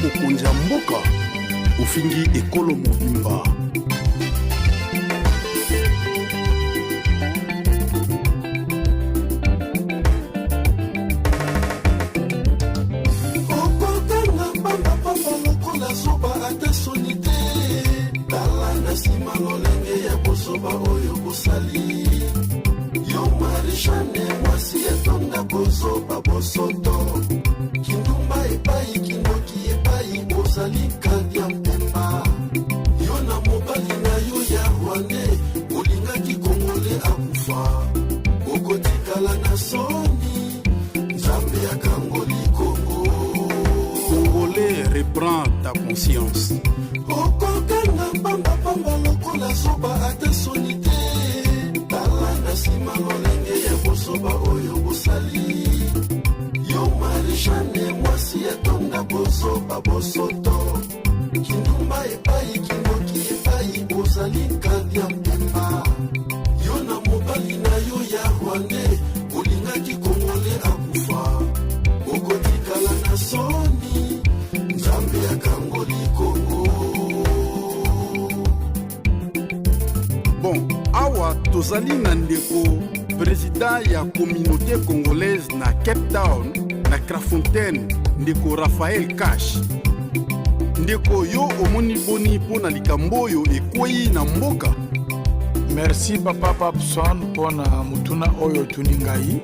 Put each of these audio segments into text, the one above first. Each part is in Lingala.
mokonzi ya mboka, ofingi ekolo mobimba. Okotanga pambapamba lokola zoba, ata soni te. Tala na nsima lolenge ya bozoba oyo bosali. Yo Marie-Jeanne, mwasi etonda bozoba, bosoto, kindumba epai, kindoki epai, bozali kadi ya mpemba. Yo na mobali na yo ya Rwandais olingaki Congolais akufa, okotikala na soni. Nzambe akangoli Kongo. Congolais, reprends ta conscience. Okokanga pambapamba lokola zoba, ata soni te. Tala na nsima lolenge ya bozoba oyo bosali. Yo Marie-Jeanne, mwasi etonda bozoba, bosoto, kindumba epai, kindoki epai, bozali kadi ya mpemba. Yo na mobali na yo ya Rwandais olingaki Congolais akufa, okotikala na soni. Nzambe akangoli Kongo. Bon, awa tozali na ndeko président ya communauté congolaise na Cape Town, na Krafontein, ndeko Raphaël Cash. Ndeko, yo omoni boni mpo na likambo oyo ekwei na mboka? Merci, papa Papson, mpona motuna oyo otuni ngai.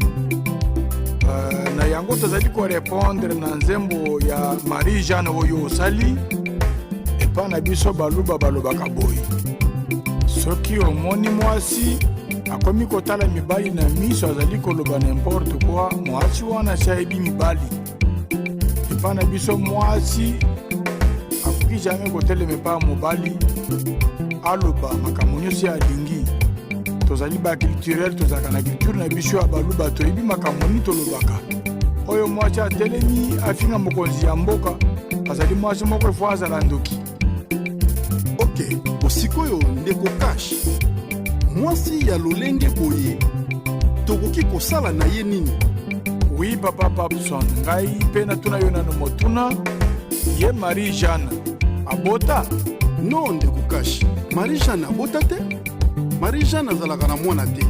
Na yango tozali korépondre na nzembo ya Marie Jeanne oyo osali. Epai na biso Baluba balobaka boye: soki omoni mwasi akomi kotala mibali na miso, azali koloba n'importe quoi, mwasi wana si ayebi mibali. Epai na biso mwasi akoki jamais kotelema epai ya mobali, aloba makambo nyonso ye alingi. Tozali baculturel, tozalaka na culture na biso ya Baluba, toyebi makambo nini tolobaka. Oyo mwasi atelemi afinga mokonzi ya mboka, azali mwasi moko efo azala ndoki. Ok, osikoyo ndeko Cash, mwasi ya lolenge boye tokoki kosala na ye nini? Oui, papa Papson, ngai mpe natuna yo nano motuna: ye Marie Jeanne abota? Non, ndeko Cash, Marie Jeanne abota te. Marie Jeanne azalaka na mwana te.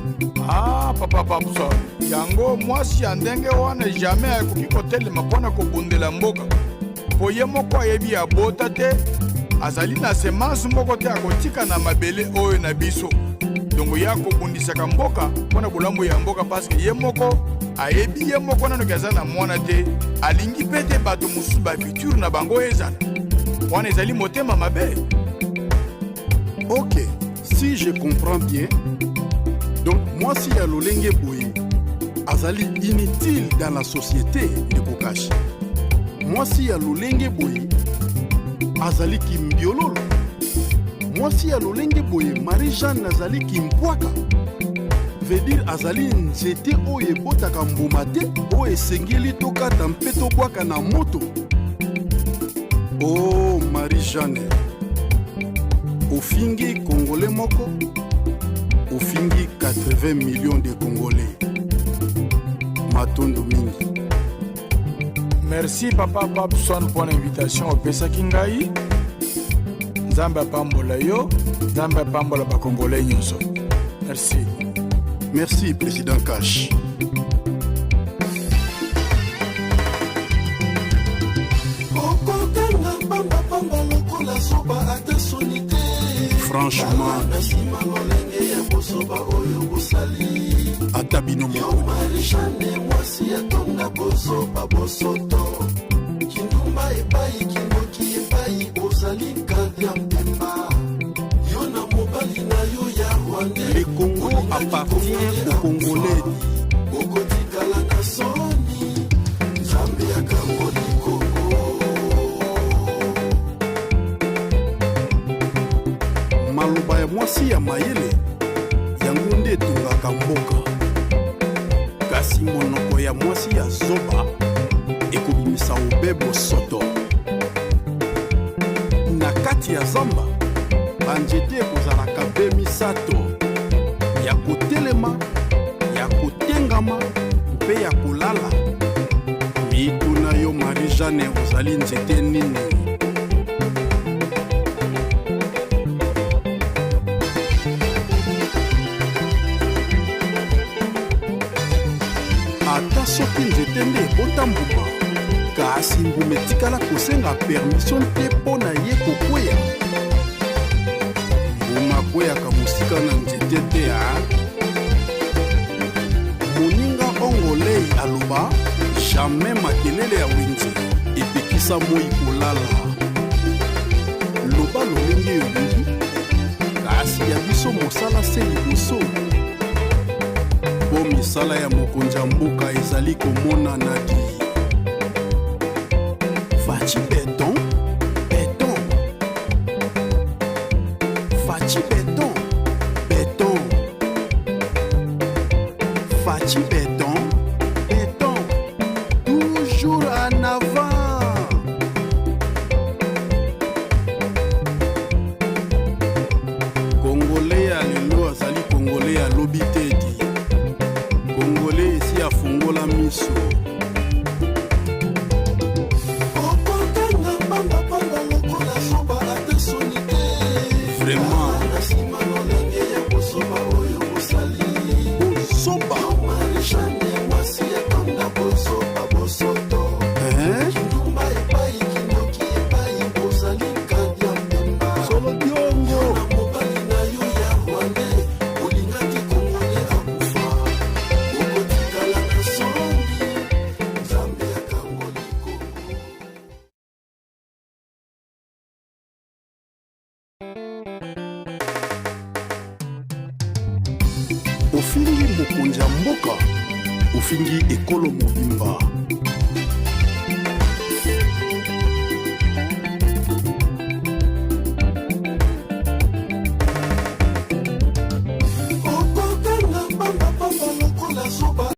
Ah, papa Papson, yango mwasi ya ndenge wana jamais akoki kotelema mpo na kobundela mboka, mpo ye moko ayebi abota te, azali na semence moko te akotika na mabele oyo na biso. Dongo ye akobundisaka mboka mpo na bolamu ya mboka, parce que ye moko ayebi ye moko nanoki aza na mwana te, alingi mpe te bato mosusu bafutur na bango ezala wana. Ezali motema mabe. Ok, si je comprends bien, donc mwasi ya lolenge boye azali inutile dans la société. Ndeko Cash, mwasi ya lolenge boye azali kimbiololo. Mwasi ya lolenge boye, Marie Jeanne, azali kimpwaka, veut dire azali nzete oyo ebotaka mbuma te, oyo esengeli tokata mpe tobwaka na moto. O oh, Marie Jeanne, ofingi Congolais moko, ofingi 80 millions de Congolais. Matondo mingi. Merci, papa Papson, mpo na invitation opesaki ngai. Nzambe apambola yo, Nzambe apambola Bacongolais nyonso. Merci. Merci, président Cash. Okotanga pambapamba lokola zoba, ata soni te. Franchement. Na nsima lolenge ya bozoba oyo bosali. Ata bino Yo moko. Marie-Jeanne, mwasi atonda bozoba, bosoto, kindumba epai, kindoki epai, ozali kadi ya mpemba. Yo na mobali na yo ya Rwandais Le Congo appartient aux Congolais. Okotikala na soni. Nzambe akangoli Kongo. Maloba ya mwasi ya mayele, yango nde etongaka mboka, kasi monoko ya mwasi ya zoba ekobimisa obebo soto. Na kati ya zamba, banzete ekozalaka be misato: ya kotelema, ya kotengama mpe ya kolala. Mituna: yo Marie Jeanne, ozali nzete nini? Ata soki nzete nde ebota mbuma, kasi mbuma etikala kosenga permission te mpo na ye kokweya. Mbuma akweyaka mosika na nzete te a. Moninga Ongolei aloba jamais makelele ya wenze epekisa moi kolala. Loba lolenge olingi, kasi ya biso mosala se liboso. Mpo misala ya mokonzi ya mboka ezali komonana di. Fatshi beton, beton. Fatshi beton, beton. Fatshi beton, beton. Toujours en avant. Congolais ya lelo azali Congolais ya lobi te di. Congolais esi afungola miso. Okokanga pambapamba lokola zoba, ata soni te. Vraiment. Na nsima lolenge ya bozoba oyo bosali. Bozoba. Marie-Jeanne, mwasi ya tonda bozoba, bosoto. Hein? Kindumba epai, kindoki epai, bozali kadi ya mbemba. Solo diongo. Na mobali na yo ya Rwandais, olingaki Congolais akufa. Okotikala na songi, Nzambe akangoli Kongo. Ofingi mokonzi ya mboka, ofingi ekolo mobimba.